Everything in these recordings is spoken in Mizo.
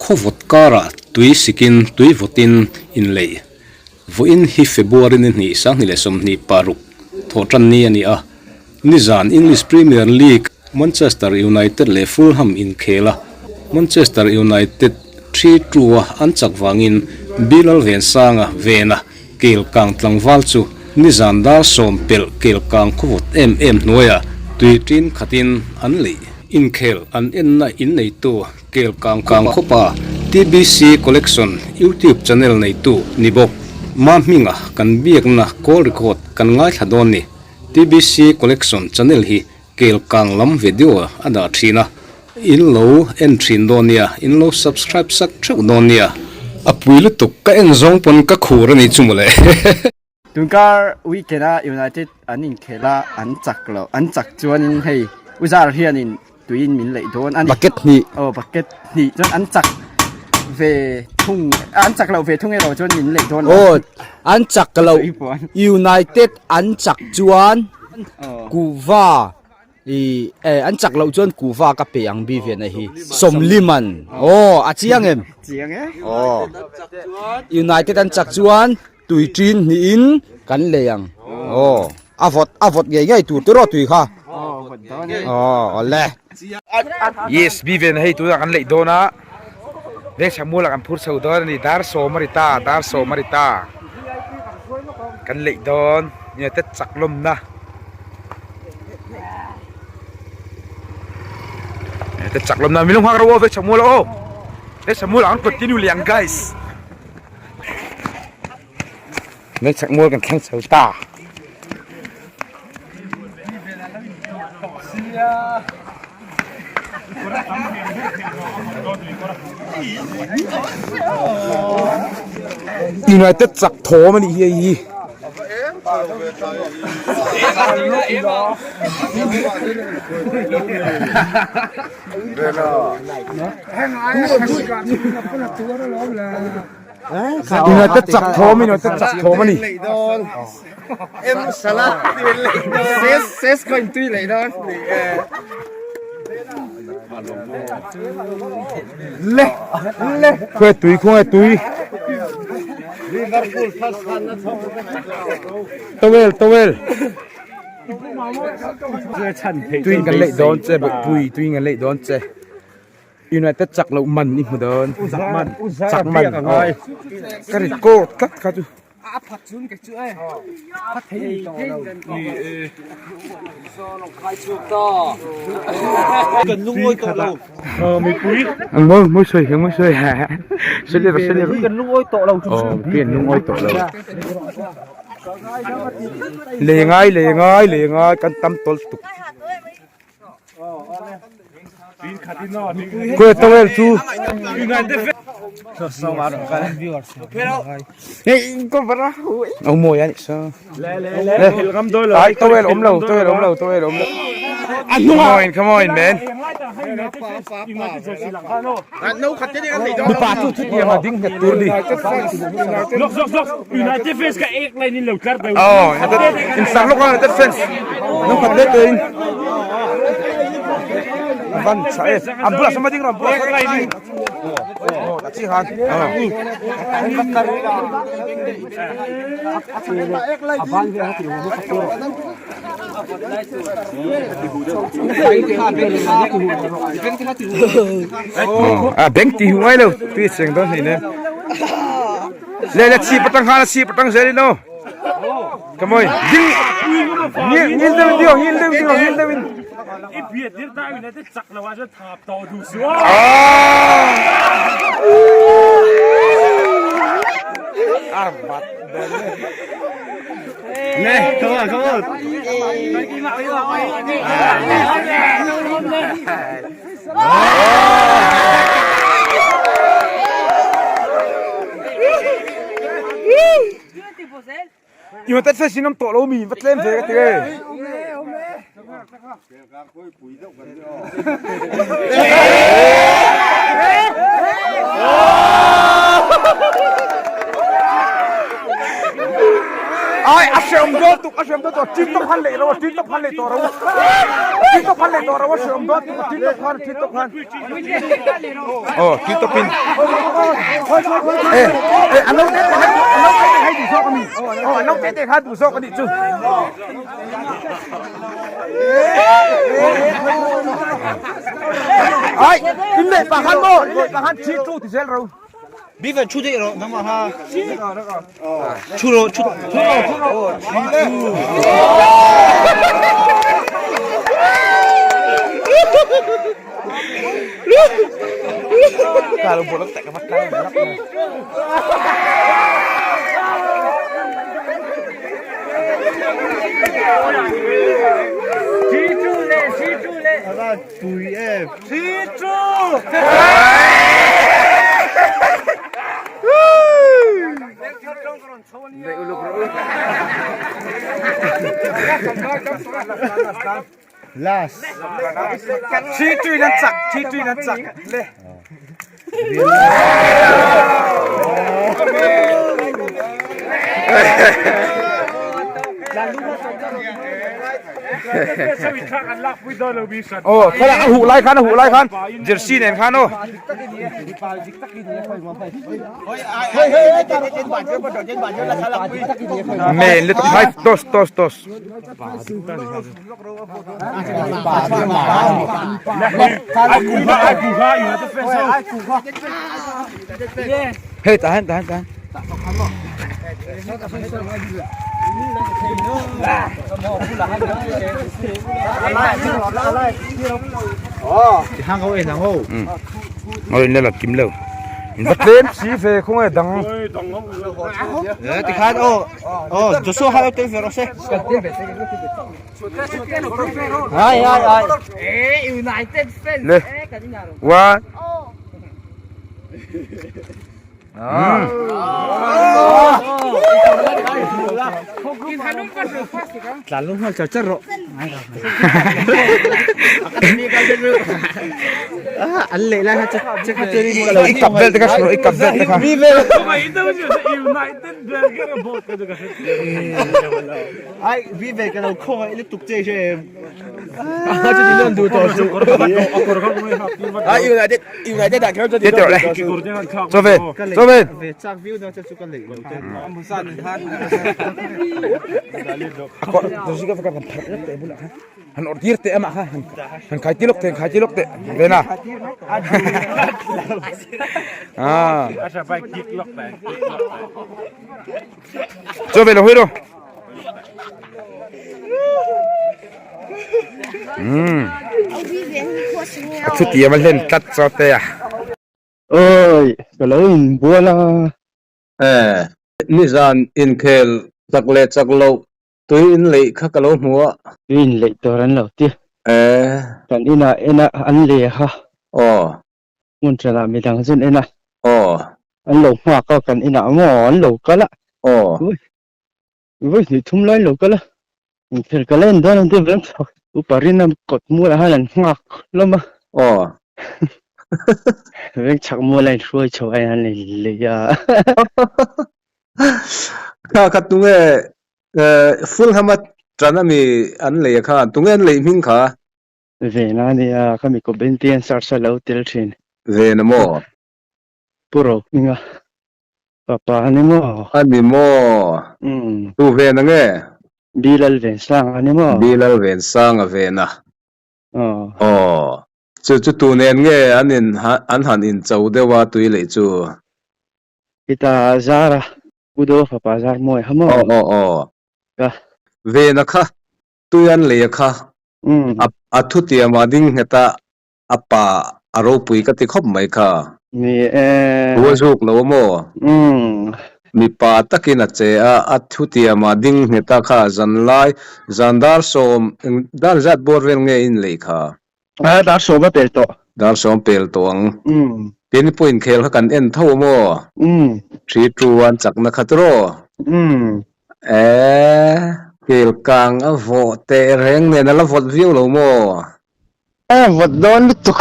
Khawvawt karah tui sikin tui vawtin inleih vawiin hi February ni hnih sanghnih leh 26 thawhtan ni a ni a. Nizan English Premier League Manchester United leh Fulham inkhel a, Manchester United 3-2 a an chak vangin Bilal Vensanga vena kel kang tlangval chu nizan dar sawm pelh kel kang khawvawt em em hnuaiah tui tin khatin an leih. Inkhel an enna inneitu kel kang kang khawpa TBC Collection YouTube channel neitu ni bawk. Mahminga kan biakna call record kan ngaithla dawn ni. TBC Collection channel hi kel kang lam video a dah thin a, in lo en thin dawn nia, in lo subscribe sak theuh dawn nia. A pui lutuk ka en zawng pawn ka khur a ni chu mawle. Tunkar weekend a United an inkhel a, an chak lo, an chak chuanin hei Uzar hianin tuiin min leih dawn a ni. Bucket hnih. Aw bucket hnih chuan an chak ve thung an chak loh ve thung erawh chuan min leih dawn lo. Aw an chak loh United an chak chuan kuhva ih eh an chak loh chuan kuhva ka pe ang bi ve na hi Sawmliman aw a chiang em? Chiang e. Aw United an chak chuan tui ṭin hnihin kan lei ang aw a vawt a vawt ngei ngei tur tiraw tui kha aw awle. Yes bi ven hei tunah kan leih dawn a veng mual ah kan phur chho dawn a ni dar sawm a ri ta dar sawm a ri ta kan leih dawn united chak lawmna united chak lawmna min lo nghak rawh aw veng mual ah aw veng mual ah kan continue leh ang guys. Vengchhak mual kan thleng chho ta. United chak thawm a nih hi hei hi. United chak thawm United chak thawm a ni. Le le khawi tui khawi tui towel towel tuiin kan leih dawn che bawihpui tuiin kan leih dawn che. United chak loh man i hmu dawn chak man aw ka record tlat kha chu mawi mawi sawi mawi sawi mipui an lungawi tawh lo lei ngai lei ngai lei ngai kan tam tawl tuk. Khawi towel chu Ông mồi anh sao? Đấy, towel ốm lâu, towel ốm lâu, towel ốm lâu. Come on, come on, man. Mipa chu thut niang a ding nghet tur ni. United fans ka ek line in lo tlar deuh. Oh, in sang lok United fans. No khat le tein. Van sa e. Am bula sama ding ram bula sama ding. Oh, ta chi han. À, beng ti hu ngai lo. Tui seng don hei ne. Le le chi patang khan chi patang zel in o. Come on. Ding. Ngil ngil deuh dio, ngil deuh dio, ngil deuh in. I biat dir ta United chak lo ah chuan thap to du su. Ah. Arbat. Ne, come on, come on. United fans in awm tawh lo mi va tlem ve ka ti e. Ai a hre. hreawm dawn tuk a hreawm dawn tuk tin tawp khan leh ro tin tawp khan leh tawh ro tin tawp khan leh tawh ro a hreawm dawn tuk tin tawp khan tin tawp khan aw tin tawp in e e an lo te te khan an lo te te khan duh zawk ami aw an lo te te khan duh zawk anih chu ai in leh pa khan maw in leh pa khan thi tu ti zel ro Bivan thu dei rawh nangmah ha. Thu rawh thu thu rawh. Kalau boleh tak kemat kau. Chi tui nan chak, chi tui nan chak. Le. Aw khala a huh lai khan a huh lai khan jersey nen khan aw. Men lutuk mai toss toss toss. Hei tah hian tah hian tah hian. Oi le la kim lo. In va tlem si ve khawnge dang. Tikhan aw aw Joshua kha lo tel ve rawh se. Ai ai ai. Le. One. Tlan lung nghal char char rawh. An leh lai kha che kha che I kap vel te kha hrilh i kap vel te kha. Ai vi ve ka lo khawngaih lutuk che hre em. Ai United United ah kher Te tawh le. Chaw ve. Chaw ve. Han awrh tir teh amah kha han khai ti lawk teh khai ti lawk teh ve na. Ah. Chaw ve lo hawi rawh. Umm. A thu tiam a hlen tlat chaw te a. Oi, ka lo inbual a. Eh, nizan inkhel chak leh chak loh tui inleih kha ka lo hmu a. Tui inleih tur an lo ti. Eh. Kan inah en a, an leh a. Aw. Hmun ṭanah midang chu an en a. Aw. An lo nghak a, kan inah maw an lo kal a. Aw. Vawi hnih thum lai an lo kal a. Inkhel ka la en dawn ang tih vang chhuak. Upa Rina kawt mualah khan an nghak hlawm a. Aw. Veng chhak mualah in hruai chho a an inlei a. Kha kha tunge Fulham a ṭan ami an lei a khan tunge an leih hming kha? Vena a nia, ka mi kawp benti an search a lo tel thin. Vena maw? Pu Rohminga fapa a ni maw? A ni maw? Umm. Tu Vena nge? Bilal Vensanga a ni maw? Bilal Vensanga Vena. Aw. Aw. Chu chu tu nen nge an in an han in cho deuh a tui leh chu? Hita Zara, Pu Daw fapa Zarmawi kha maw? Aw aw aw. Ka. Vena kha Tui an lei a kha a thutiam a ding nghet a, a pa a ropui ka ti khawp mai kha. Ni e. Thu a zuk lo a maw? Mipa takin a che a, a thutiam a ding nghet a kha zanlai zan dar sawm eng dar zat bawr vel nge in lei kha? A dar sawm a pel tawh. Dar sawm pel tawh ang. Tin pawh inkhel kha kan en tho a maw? Thi tu an chakna kha tiraw? E, kel kang a vawh teh reng nen a la vawt viau lo maw? A vawt dawn lutuk.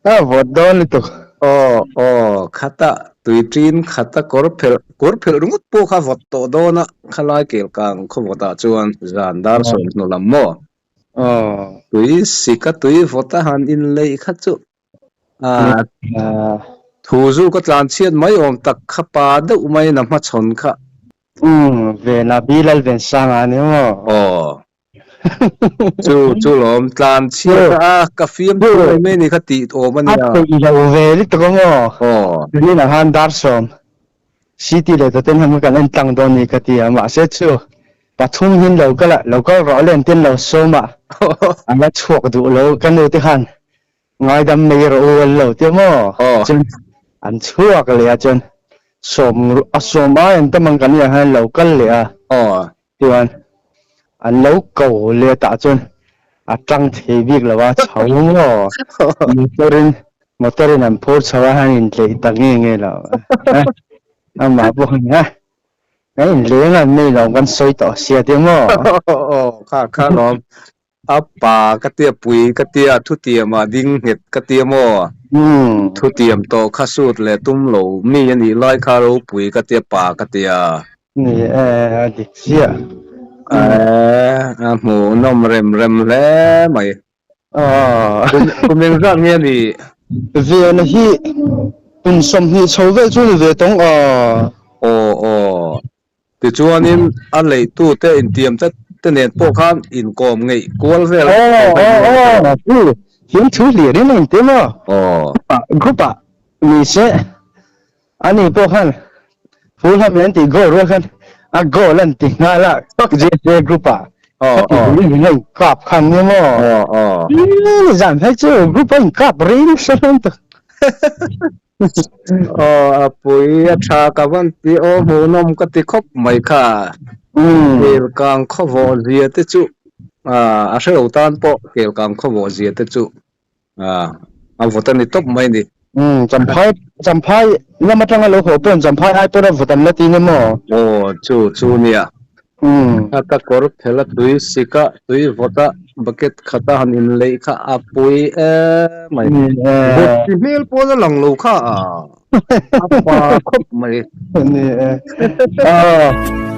A vawt dawn lutuk. Aw, aw, khata. Tui ṭin khata kawr phelh kawr phelh ringawt pawh kha vawt tawh dawn a, khalai kel kang khaw vawtah chuan zan dar sawm hnu lam maw? Tui sika tui vawta han inleih kha chu thu zu ka tlan chhiat mai awm tak kha pa deuh maiin a hmachhawn kha. Umm Vena Bilal Vensanga a ni maw? Aw. Chu chu lawm tlan chhiat a ka fiam thu mai mai ni kha tih awm a nia. A peih lo ve lutuk a maw? Aw. Tunah khan dar sawm City leh Tottenham kha kan en tlang dawn ni ka ti a, mahse chu pathum hian lo kal a, lo kal rawh le an ti an lo sawm a, an la chhuak duh lo ka nu te khan ngaidam mai rawh u an lo ti a maw? Chuan an chhuak leh a chuan sawm a sawm ai an tam ang kan nih ang hian lo kal leh a. Chuan an lo ko leh tah chuan a tang thei bik lo a, chho maw? Motor in motor in an phur chho a, an intleih ta nge nge lo a, amah pawh khan a, kan inleng a an nei lo kan sawi tawh sia tia maw? Aw kha kha lawm A pa ka tia pui ka tia thutiam ah ding nghet ka tia maw? Thutiam tawh kha sut leh tum lo mi a nih lai kha ropui ka tia pa ka tia. Ni e, a dik chiah. E, a hmuhnawm rem rem hle mai. Kum engzat nge a nih? Vena hi kum 20 chho vel chu ni ve tawng aw. Aw aw. Tichuanin a leihtute intiam te te nen pawh khan inkawm ngeih kual vel Aw aw aw chu hian thu hlir in a intiam a. Aw. Group ah ni se ani pawh khan Fulham in an tih goal rual khan a goal an ti nghal a JJ group ah Aw aw. Kha ti kap khan nia maw. Aw aw. Zan phei chu group a inkap rei nasa hlawm tak. Aw a pui a tha ka van ti aw hmuhnawm ka ti khawp mai kha. Kelkang khawvawh zia te chu a hrelo tan pawh kelkang khawvawh zia te chu a vawt a ni tawp mai ni. Champhai Champhai lam atanga lo haw pawn Champhai ai pawh a vawt an la ti nia maw? Aw chu chu nia. A ka kawr phel a tui sik a, tui vawt a, bucket khat a han inleih kha a pui em mai. Vawt ti hmel pawn a lang lo kha a pa khawp mai. Ni e. Aw.